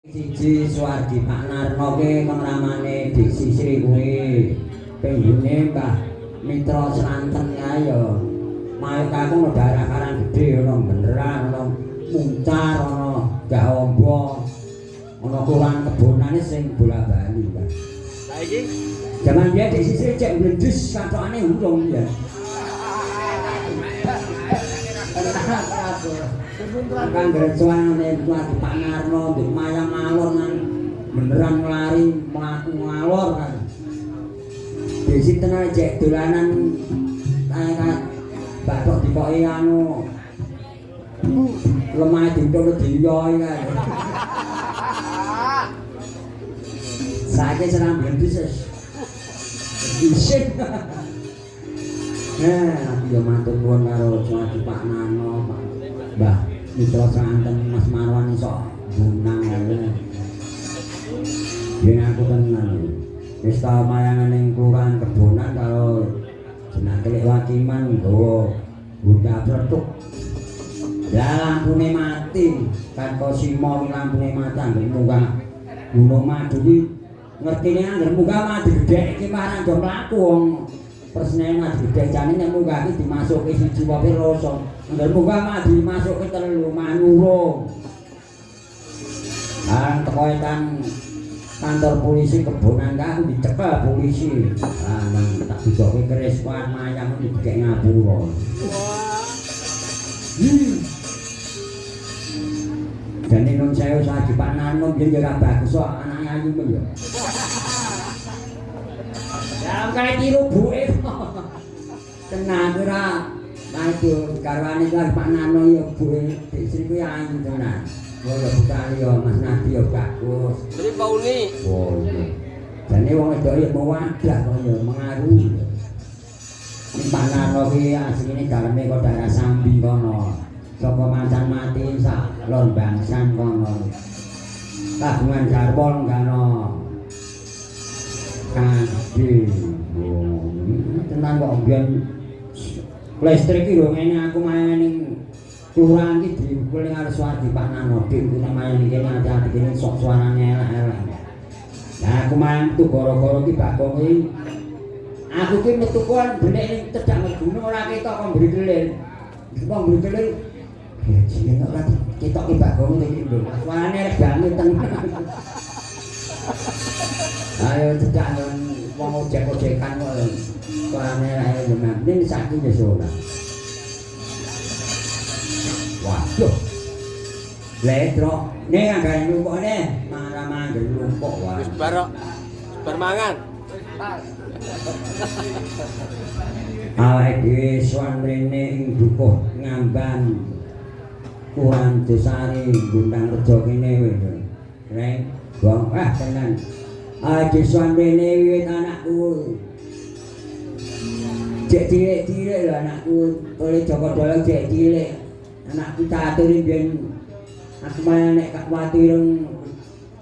Siji Suwardi Pak Narno ki kon ramane Dik Sisri kuwi. Penggune Mbah Mitra Sranten kae ya. Mayuk aku no daerah Karang Gedhe ana beneran ana muncar ana Gahombo. Ana kelurahan Kebonane sing bola-bali, Mbah. Saiki Jaman biyen Dik Sisri cek mlendhes kathokane urung ya. Kang grecuane Suwardi Pak Narno ndek mayang ngalor nang beneran lari mlaku ngalor kan. Desi tenan cek dolanan kaya bathok dikoki anu lemah diuntul diyoi kae. Saiki serang blendis wis. Isin. Aku ya matur nuwun karo Suwardi Pak Narno, Pak Mbah Mitra Sranten Mas Marwan iso bunang ae. Yen aku tenan. Wis tau mayangan ning Kelurahan Kebonan karo jeneng Kelik Wakiman nggawa bunda pletuk. Lah lampune mati, kan Kosimo kuwi lampune mati anggere munggah Gunung Madu kuwi ngertine anggere munggah madu gedhek iki marang do mlaku wong persnene madu gedhek jane nek munggah iki dimasuki siji wae rasa. Angger munggah madu dimasuki telu manurung. Kan teko kan kantor polisi Kebonan kae aku dicekel polisi. Ah nang tak dudoke keris wan mayang dikek ngapura. Jane nun sewu saji Pak Narno biyen ya ora bagus kok anake ayu men ya. Ya kae tiru buke. Tenan ora. Waduh, garwane kuwi Pak Narno ya buke Dik Sri kuwi ayu tenan. Oh ya bukane ya Mas Nadi ya bagus. Beri Pak Uni. Oh iya. Jane wong wedok ya mawadah kok ya mengaruh. Ning Pak Narno kuwi asline daleme kok daerah Sambi kono. Saka macan mati sak lor bangsan kono. Kagungan garwa lenggana. Kadi. Oh, tenan kok mbiyen listrik iki lho ngene aku main ning kelurahan iki diukul karo Suwardi Pak Narno. Dik ku nek main kene ati-ati kene sok suarane elek-elek. Lah aku main tuh gara-gara iki Bagong iki aku ki metu kon belik ning cedhak gunung ora ketok kok mburi kelir. Kok mburi kelir. Ya jeneng ora ketok ki Bagong iki lho. Suarane elek banget tenan. Ayo cedhak nang wong ojek-ojekan kok suarane elek tenan. Ning saiki wis ora. Waduh. Letro, nek anggere numpuk ne, marah mangger numpuk wae. Wis bar bar mangan. Awake dhewe sowan mrene ing dukuh Ngamban Kelurahan Desari Gundang Rejo kene kowe. Reng, wong ah tenan. Awake dhewe sowan mrene wiwit anakku. Cek cilik-cilik lho anakku, oleh Joko Dolong cek cilik. Anakku tak aturi biyen aku malah nek kak Watireng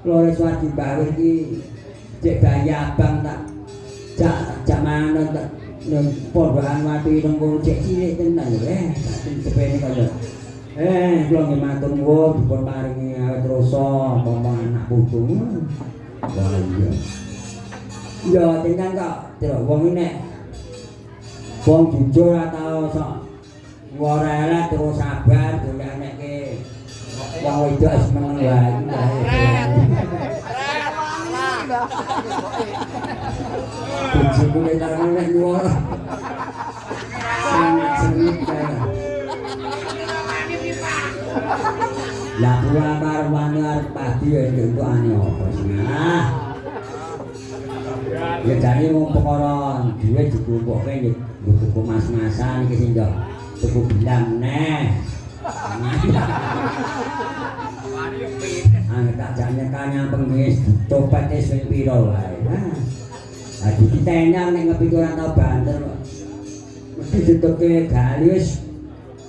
Lore Suwardi Mbah iki cek bayi abang tak jak jak mangan tak nang pondokan Watireng kono cek cilik tenan lho tak cepene kaya kula nggih matur nuwun dipun paringi awet rasa momong anak putu. Wah iya. Ya tenan kok truk wong iki nek wong jujur atau sok ora elek terus sabar golek nekke wong wedok wis meneng wae iki wae. Bojoku nek karo nek nyuwara. Sangat sengit kae. Lah kula karwane arep padi ya entukane apa sih? Ah. Ya jane wong perkara dhuwit diklumpukke ya nggo tuku mas-masan iki sing yo tuku bilang neh. Angger tak jak nyekal nyampeng wis dicopet wis ping pira wae. Ah dititenyang nek ngepitu ora tau banter kok. Mesti ditutuke gali wis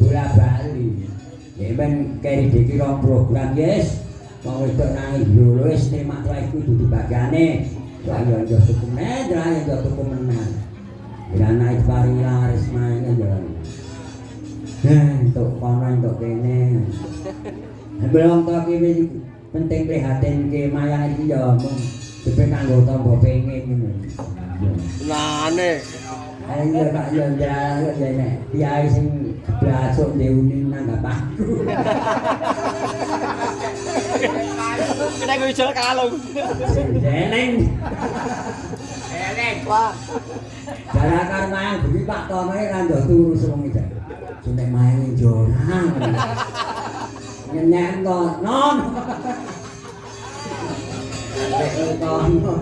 bola-bali. Ya ben keri diki rong program yes. Wong wedok nangis lho wis terima tuwa iku dudu bagiane. Tuwa yo yo tuku meneh, yo tuku meneh. Ya anake diparingi laris main ya. Entuk kono entuk kene. Belum to ki wis Penting prihatinke mayang iki ya mung dhewe kanggo tangga pengin ngono. Tenane. Ayo ya Pak ya njaluk ya nek piyai sing blasuk ndeuni nanggap aku. Kena gue jual kalung. Jeneng. Eleng. Wah. Jarakar mayang bengi Pak Tono iki ra ndak turu sewengi jan. Suntik mayang jorang. Nyenyek to, non. Nek tono.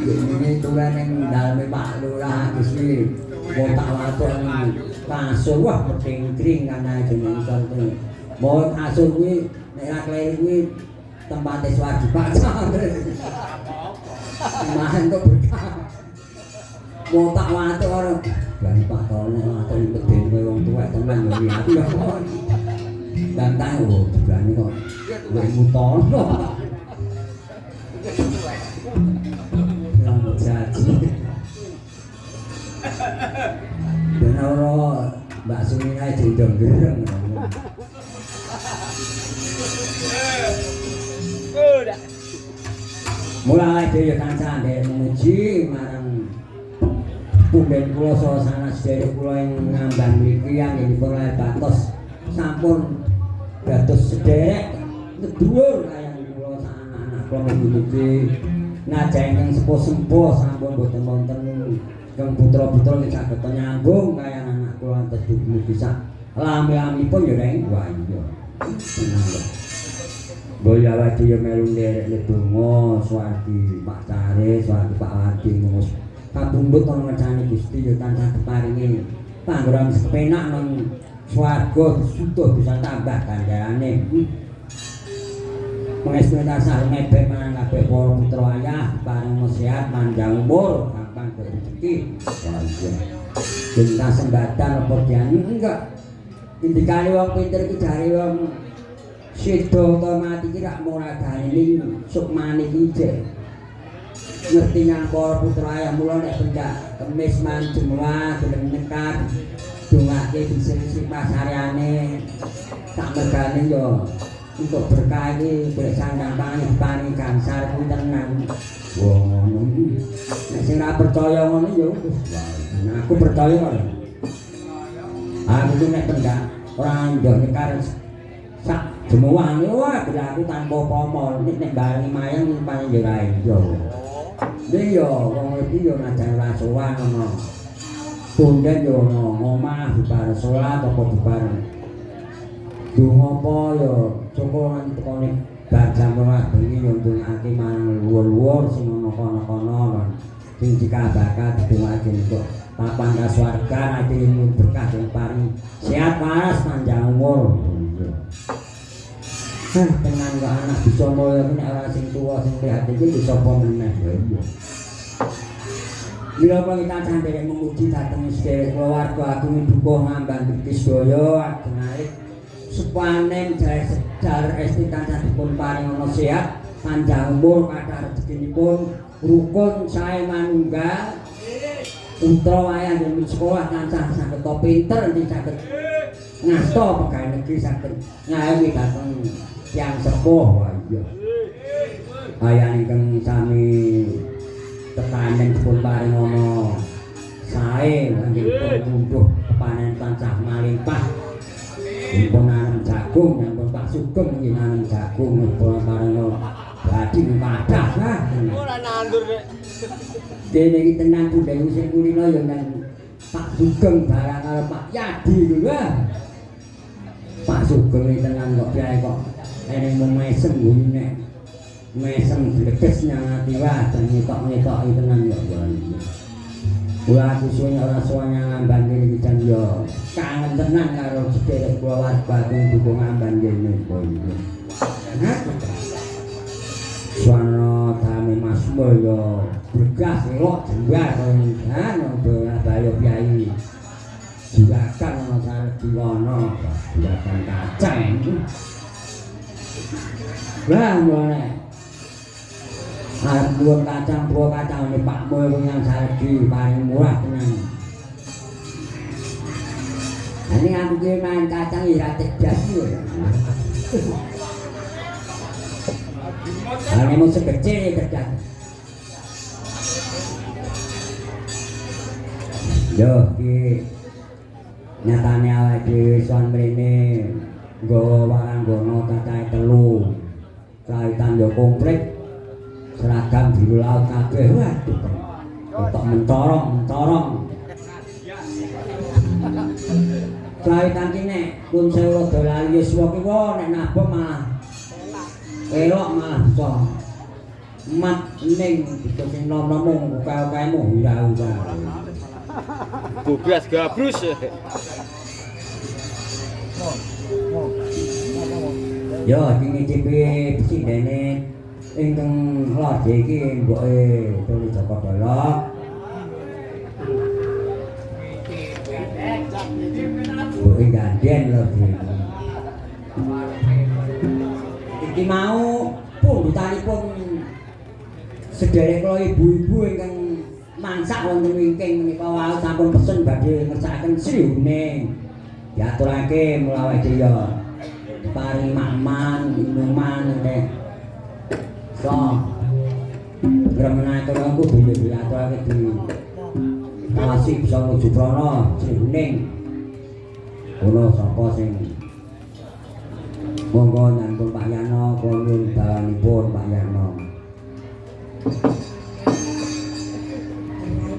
Ini tulen ning daleme Pak Lurah Gusti. Wong tak watuk ning kasur wah petingkring kana jeneng isor kuwi. Mau kasur kuwi nek ra kleru kuwi tempate swargi Pak Chandra. Mahan kok berkah. Mau tak watuk ora. Lah Pak Tono nek watuk medeni kowe wong tuwek tenan yo iki aku ya. Gantang oh jebulane kok luwih mutono. Rambut jaji. Dan ora Mbak Sumina jendong gereng. Udah. Mulai dhewe tansah nderek memuji marang punden kula saha sanes sedherek kula ing ngamban mriki anggenipun lair batos sampun dados sederek sedulur kayang kula sak anak-anak kula mugi-mugi najan ingkang sepuh-sepuh sampun boten wonten ingkang putra-putra nggih saged nyambung kayang anak kula antes mugi sak lami-lamipun ya reng wah iya tenang kok. Boya awake dhewe melu nderek ndonga swargi Pak Care, swargi Pak Wardi ngono. Kapundhut ana ngercane Gusti ya tansah diparingi panggonan sepenak nang swarga disutuh bisa tambah ganjarane. Mengestu tansah ngebek marang kabeh para putra ayah paring sehat panjang umur, gampang rezeki. Wah iya. Cinta sembatan apa dianu enggak. Indikane wong pinter iki jare wong sida utawa mati iki rak muragane ning sukmane iki jek ngerti nang para putra ayah mula nek pendak kemis man jemlah gelem nekar dongake disirisi pasareane sak mergane yo untuk berkah iki golek sandang pangan diparingi gangsar kuwi tenan. Wah ngono. Nek sing ora percaya ngono ya wis. Nah aku percaya kok. Aku ku nek pendak ora ndoh nekar sak jemuwane wah aku tanpa pomo nek barengi mayang paling ya ora iya. Iya wong iki yo najan ora sowan ana. Punden yo ana omah bubar salat apa bubar donga apa yo cukup nganti tekone bar jam 12 bengi yo ndongake marang luwur-luwur sing ana kono-kono sing dikabakal didongake untuk papan kasuwargan ati berkah sing paring sehat waras panjang umur. Hah, tenan kok anak bisa mulya nek ora sing tuwa sing prihatin iki bisa apa meneh ya iya. Mila kita tansah memuji dhateng sedherek keluarga agung dukuh ngamban mriki sedaya ageng alit sepanen jajar esti tansah dipun paringana sehat panjang umur kathah rezekinipun rukun sae manunggal putra wayah yen sekolah tansah saged pinter enti saged ngasta pegawai negeri saged ngayomi dhateng tiyang sepuh. Wah iya. Ayah ingkang sami tekanen dipun paringana sae anggenipun ngunduh panen tansah malimpah. Dipun nanem jagung, nyampun Pak Sugeng nggih nanem jagung dipun paringana badhe kathah. Nah, ora nandur nek. Dene iki tenan pundhen sing kulino ya nang Pak Sugeng barang karo Pak Yadi lho. Pak Sugeng iki tenan kok piye kok eneng mung mesem kuwi nek mesem gleges nang ati wah jan ngetok-ngetoki tenan ya Allah. Kula aku suwe ora sowan ngamban kene iki jan ya kangen tenan karo sedherek kula warga sing dukung ngamban kene kok iki. Suwana dame Mas Mulya bergas elok jembar kaya ngene bayo piyai. Juragan ana sardiwana, juragan kacang. Lah ngene. Arep nyuwun kacang buah kacang Pak Mul yang sardi paling murah tenan. Lah ning aku ki mangan kacang ya ora tegas yo. Ane mung sekecil ya kerja. Yo iki nyatane awake dhewe sowan mrene nggawa waranggana cacahe 3. Kaitan yo komplit. Seragam biru laut kabeh. Waduh. Ketok mencorong-mencorong. Kaitan ki nek pun sewu rada lali yuswa ki wae nek nabuh malah elok malah bisa mat ning bisa sing nom-nom kae-kae mung hira-hira. Gobras gabrus. Yo iki ngicipi pesindene ingkang lodhe iki mboke Tuli Joko Dolok. Mboke gandhen lodhe iki. Iki mau pundhutanipun sedherek kula ibu-ibu ingkang mansak wonten wingking menika wau sampun pesen badhe ngersakaken srihune. Diaturake mula awake dhewe ya paring makman, minuman nek so gremenake kudu diaturake di awasi bisa nuju prana srihuning. Kono sapa sing monggo nyantun Pak Yano kula nyuwun dawane